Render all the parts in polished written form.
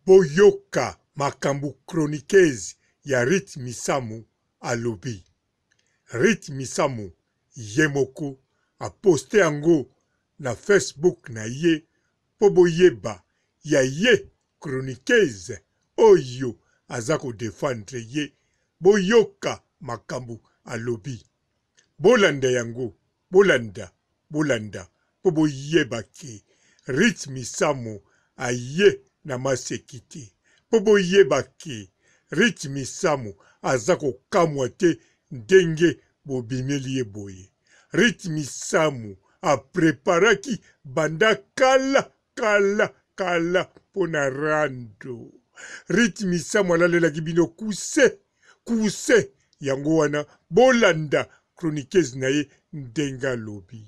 Boyoka makambu chroniqueuse ya Ruth Misamu alobi. Ruth Misamu ye moko a poste yango na Facebook na ye po boyeba ya ye chroniqueuse oyo aza ko defendre ye. Boyoka makambu alobi. Bolanda yango Bolanda, bolanda po boyeba ke Ruth Misamu aye na maseki te. Po boyeba ke Ruth Misamu aza kokamwa te ndenge bobimeli ye boye. Ruth Misamu a preparaki banda kala, kala, kala po na rando. Ruth Misamu alalelaki bino kuse Coussin yango wana bolanda chroniqueuse na ye ndenge alobi.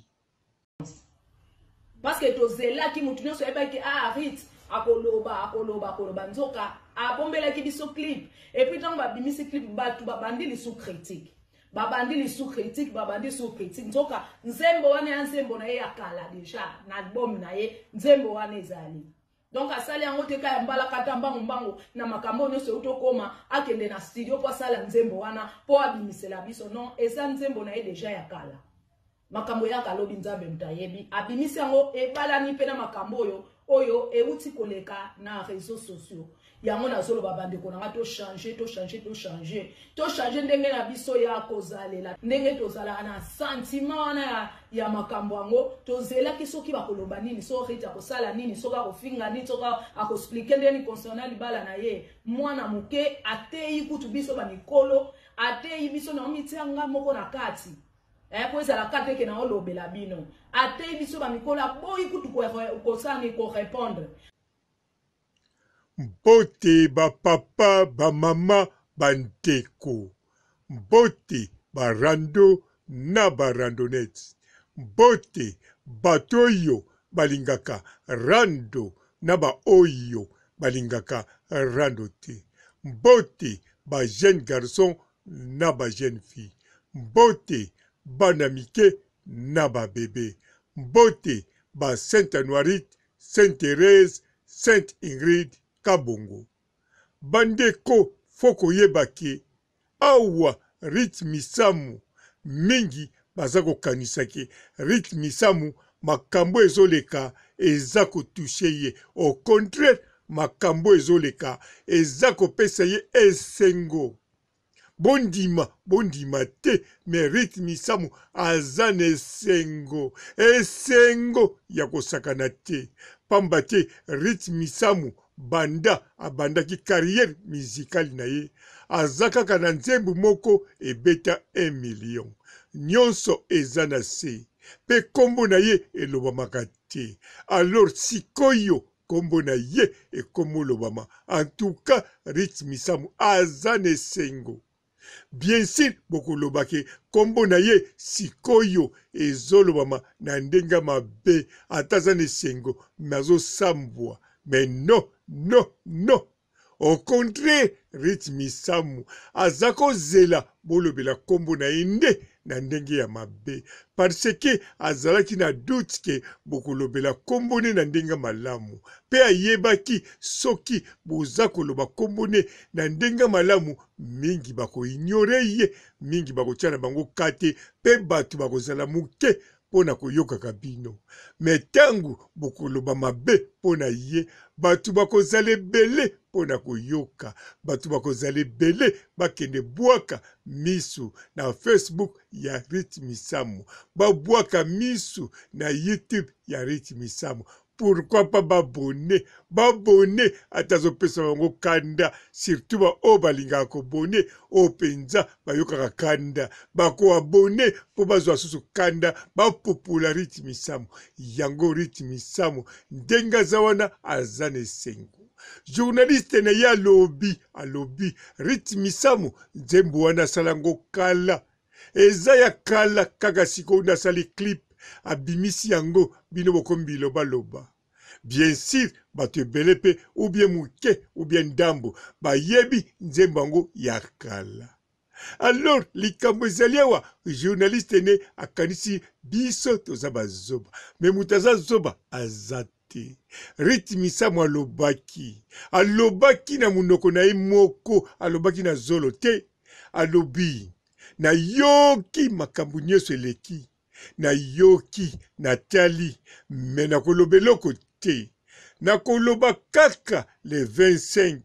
Parce que tozelaki mutu nyonso ayebaki ah Rit akoloba akoloba akoloba nzoka abombelaki biso clip et puis ntango babimisi clip bato babandi lisu critique babandi lisu critique babandi lisu critique nzoka nzembo wana ya nzembo na ye ya kala deja na album na ye nzembo wana ezali Donc asali yango te kaya mbalakata mbangu mbangu na makambo oyo nyonso euti okoma akende na studio mpo asala nzembo wana mpo abimisela biso non eza nzembo na ye deja ya kala makambo eyaka alobi nzambe moto ayebi abimisi yango ebalani mpe na makambo oyo oyo euti koleka na réseaux sociaux yango nazoloba bandeko na nga tochange tochange tochange tochange ndenge na biso ya kozalela ndenge tozalaka na sentiment wana ya, ya makambo yango tozelaki soki bakoloba nini soki rite akosala nini soki akofinga nini soki akosplike ndenge nini concernant libala na ye mwana moke ateyi kutu biso bamikolo ateyi biso na omitia nga moko na kati eh, po ezala kaka te ke na olobela bino ateyi biso bamikolo aboyi kutu kosala nini korepondre Mbote ba papa, ba mama, ba ndeko. Mbote ba rando na ba randonnettes. Mbote bato oyo balingaka rando na ba oyo balingaka rando te. Mbote ba jeunes garçons na ba jeunes filles. Mbote bana mike na ba bebes. Mbote ba Saint Anuarite Sainte Therèse, Sainte Ingrid Kabongo. Ba ndeko faut koyeba ke awa Ruth Misamu mingi baza kokanisa ke Ruth Misamu makambo ezoleka eza ko toucher ye au contraire makambo ezoleka eza kopesa ye esengo. Bondima bondima te mais Ruth Misamu aza na esengo esengo ya kosakana te pamba te Ruth Misamu banda abandaki carrière musicale na ye aza kaka na nzembo moko ebeta 1 million nionso eza na se pe kombo na ye elobamaka te alors sikoyo kombo na ye ekomolobama en tout cas Ritz Misamu aza na esengo bien sur bokoloba ke kombo na ye sikoyo ezolobama na ndenge mabe ata aza na esengo mais azosambwa mais non non non Au contraire, Ruth Misamu aza ko zela bolobela kombo na ye nde na ndenge ya mabe parce que azalaki na doute ke bokolobela kombo ne na ndenge malamu pe ayebaki soki boza koloba kombo ne na ndenge malamu mingi bako ignorer ye, mingi bakotia na bango cas te pe batu bakozala muke mpo na koyokaka bino. Me ntango bokoloba mabe mpo na ye, bato bakozala ebele mpo na koyoka. Bato bakozala ebele bakende bwaka misu na Facebook ya Ruth Misamu, babwaka misu na YouTube ya Ruth Misamu. Pourquoi pas babone babone ata azopesa bango kanda surtout ba oyo balingaka kobone oyo mpenza bayokaka kanda bakoabone mpo bazwa susu kanda bapopola Ruth Misamu yango Ruth Misamu ndenge aza wana aza na esengo journaliste na ye alobi alobi Ruth Misamu nzembo wana asala yango kala Eza ya kala kaka sikoyo nde asali clip abimisi yango bino bokomi biloba loba. Bien sur batu ebele pe ou bien muke ou bien ndambu bayebi nzembo yango ya kala. Alors likambo ezali awa journaliste nde akanisi biso toza ba zoba mais mutu aza zoba aza te. te. Ruth Misamu alobaki, alobaki na monoko na ye moko, alobaki na zolo te. Alobi, nayoki makambo nyonso eleki, nayoki, natali, me nakoloba eloko te. Nakoloba kaka le 25,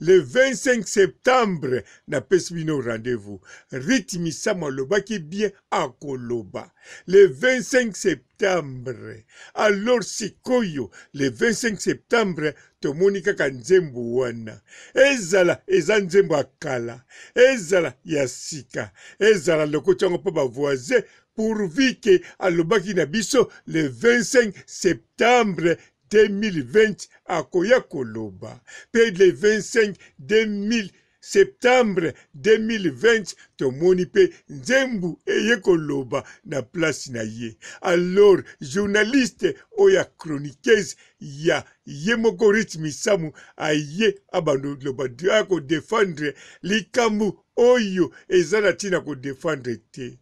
le 25 septembre napesi bino rendez-vous. Ruth Misamu alobaki bien, akoloba le 25 septembre. Alors sikoyo le 25 septembre tomoni kaka nzembo wana, ezala eza nzembo ya kala, ezala ya sika, ezala lokoti yango mpo ba voisin, pourvu que alobaki na biso le 25 septembre 2020 akoya koloba, pe le 25 2000 septembre 2020 tomoni pe nzembu eye koloba na place na ye. Alors journaliste oyo ya chroniqueuse ya ye moko Ruth Misamu aye abando loba aya ko defendre likambo oyo eza na tina ko defendre te.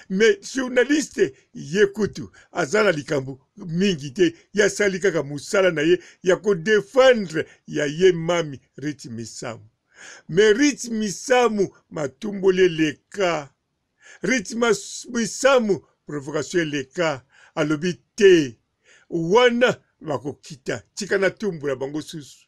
Mais journaliste ye kutu aza na likambo mingi te, ye asali kaka mosala na ye ya ko defendre ya ye mami Ruth Misamu. Mais Ruth Misamu matumboli eleka, Ruth Misamu provocation eleka, alobi te wana bakokita, tika natumbola bango susu,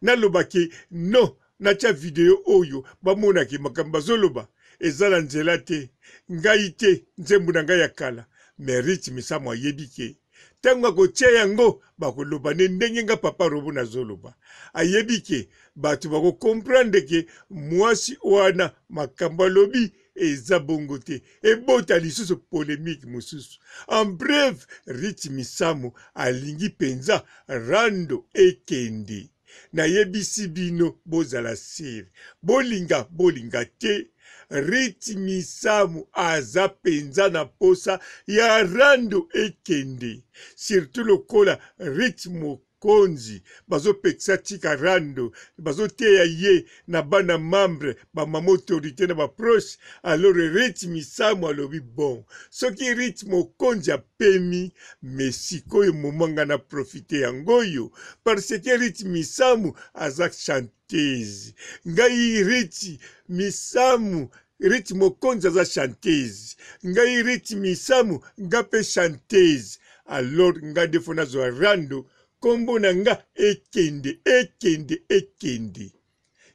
naloba ke non, natia video oyo bamona ke makambo bazoloba eza na nzela te, ngai te, nzembo na ngai ya kala. Mais Ruth Misamu ayebi ke tango akotia yango bakoloba nde ndenge nga papa Robo nazoloba. Ayebi ke bato bako comprendre ke mwasi wana makambo alobi eza bongo te, ebota lisusu polemique mosusu. En bref, Ruth Misamu alingi penza rando ekende. Nayebisi bino bozala sur, bolinga bolinga te, Ruth Misamu aza penza na posa ya rando ekende, surtout lokola Ruth Mokonzi bazopekisa atika rando, bazoteya ye na bana membre, ba mama autorite na ba proche. Alors Ruth Misamu alobi bon, soki Ruth Mokonzi apemi, mais sikoyo moment nga na profite yango oyo, parce que Ruth Misamu aza chanteuse, ngai Ruth Misamu, Ruth Mokonzi aza chanteuse, ngai Ruth Misamu nga pe chanteuse, alors nga nde faut nazwa rando, kombo na nga ekende, ekende, ekende.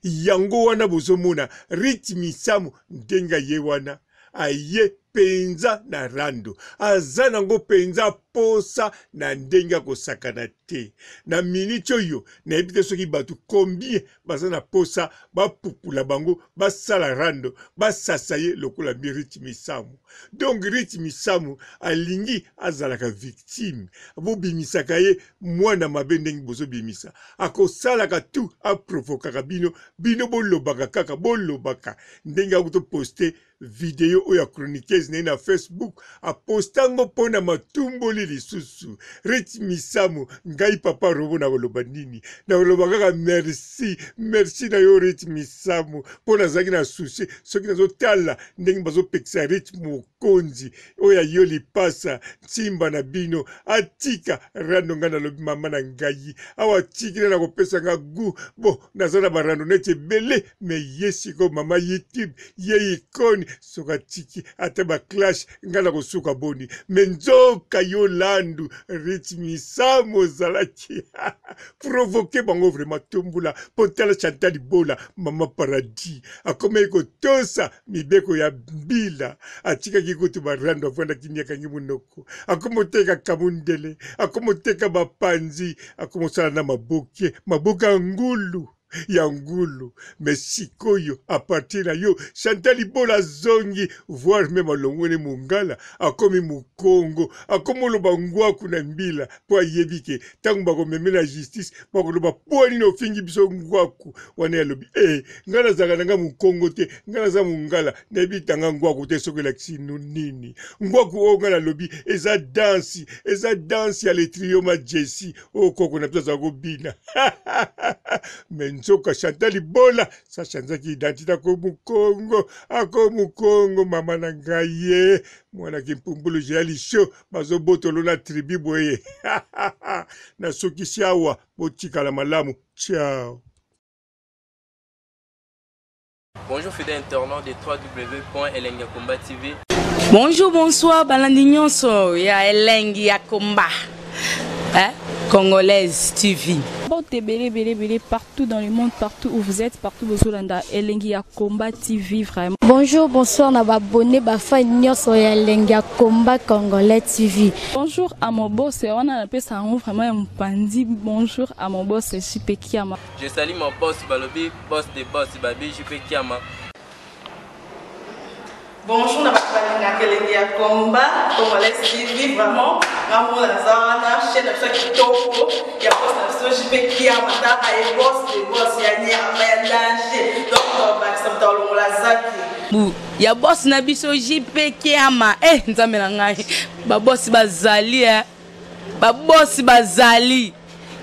Yango wana bozomona Ruth Misamu ndenge aye wana, aye penza na rando, aza nango penza posa na ndenge ya kosakana te. Na minute oyo nayebi te soki bato combien baza na posa bapupula bango, basala rando, basasa ye lokola mi Ruth Misamu. Donc Ruth Misamu alingi azalaka victime, bobimisaka ye mwana mabe ndenge bozobimisa, akosalaka tout aprovokaka bino, bino bolobaka kaka, bolobaka ndenge akoki poste video oyo ya chroniqueuse na ye na Facebook, aposta yango mpo na matumboli lisusu. Ruth Misamu, ngai papa Robo nakoloba nini? Nakoloba kaka merci, merci na yo Ruth Misamu, mpo nazalaki na souci soki nazotala ndenge bazopekisa Ruth Mokonzi oyo ya yo lipasa ntimba na bino atika rando. Ngai nalobi mama na ngai awa atiki na nakopesa nga gu bo naza na barando neti ebele, me ye sikoyo mama YouTube ye icone, soki atiki ata ba clash ngai nakosuka boni? Me nzoka yo landu Ruth Misamu ozalaki provoke bango vraiment, tombula mpo tala Chantal Bola mama paradis akomaki kotosa mibeko ya mbila, atikaki kutu barando, afandaki ni akangi monoko, akomoteka kamundele, akomoteka bapanzi, akomosala na maboke, maboke ya ngulu ya ngulu. Me sikoyo a partir na yo Chantal Ibola azongi, voire meme alongoli mongala, akomi mokongo, akomi oloba ngwaku na mbila, mpo ayebi ke ntango bakomeme na justice bakoloba mpo nini ofingi biso ngwaku wana. Ye alobi e, ngai nazalaka na ngai mokongo te, ngai naza mongala, nayebi tanga ngwaku te. Soki elakisi no nini ngwaku oyo ngai nalobi, eza dansi, eza dansi ya le trio Majesi oyo koko na biso azala kobina. Me Nzoka Chantal Bola sa chanzaki identité ako mukongo, ako mukongo mama na ngai ye mwana kimpumbulu jea lisho bazobotolo na tribu boye. Nasukisi awa, botikala malamu, ciao. Bonjour fidèles internautes de www.elengiyakomba TV. Bonjour, bonsoir, balandi nyonso ya Elengi ya Komba. Hein? Congolaise TV. Mbote ebele ebele ebele partout dans le monde, partout où vous êtes, partout bozolanda Elengi ya Combat TV vraiment. Bonjour, bonsoir na ba abonné ba fan nyonso ya Elengi ya Combat Congolais TV. Bonjour à mon boss, wana napesa yango vraiment ya mopanzi. Bonjour à mon boss JP Kiama. Je salue mon boss Balobi, boss de boss Babi JP Kiama. Bonjour na bato balingaka elengi ya combat congolais TV vraiment ngambo naza wana chaîne na biso ya kitoko ya boss na biso JP Kiama tala ye boss de boss ya nyama ya danger donc tobakisa moto alongola zaki bu ya boss na biso JP Kiama eh nzambe na ngai ba boss bazali eh ba boss bazali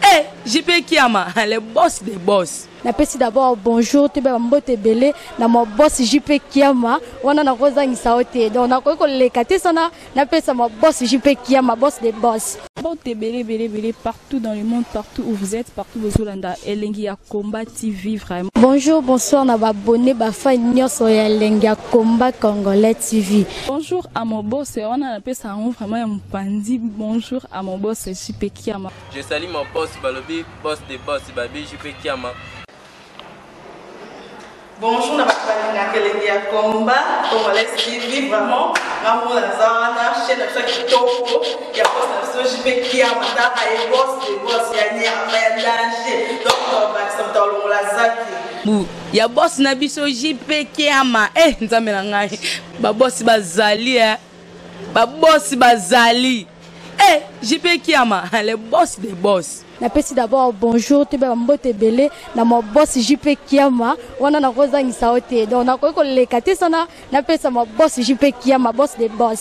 eh JP Kiama le boss des boss. Napesi d'abord bonjour toyeba ba mbote ebele na ma boss JP Kiama wana nakozangisa yo te donc nakoki koleka te sana napesa ma boss JP Kiama boss des boss. Mbote ebele ebele ebele partout dans le monde, partout où vous êtes, partout bozolanda Elengi ya Combat TV vraiment. Bonjour, bonsoir na ba abonné ba fan nyonso ya Elengi ya Combat Congolais TV. Bonjour à mon boss, wana napesa yango vraiment ya mopanzi. Bonjour à mon boss JP Kiama. Je salue mon boss Balobi, boss de boss Babi JP Kiama. Bonjour na bato balingaka elengi ya combat congolais TV vraiment ngambo naza wana chaîne na biso ya kitoko ya boss na biso JP Kiama tala ye boss de boss ya nyama ya danger donc tobakisa moto alongola zaki bu ya boss na biso JP Kiama eh nzambe na ngai ba boss bazali eh ba boss bazali eh JP Kiama le boss des boss. Napesi d'abord bonjour toyeba ba mbote ebele na ma boss JP Kiama wana nakozangisa yo te donc nakoki koleka te sana napesa ma boss JP Kiama boss des boss.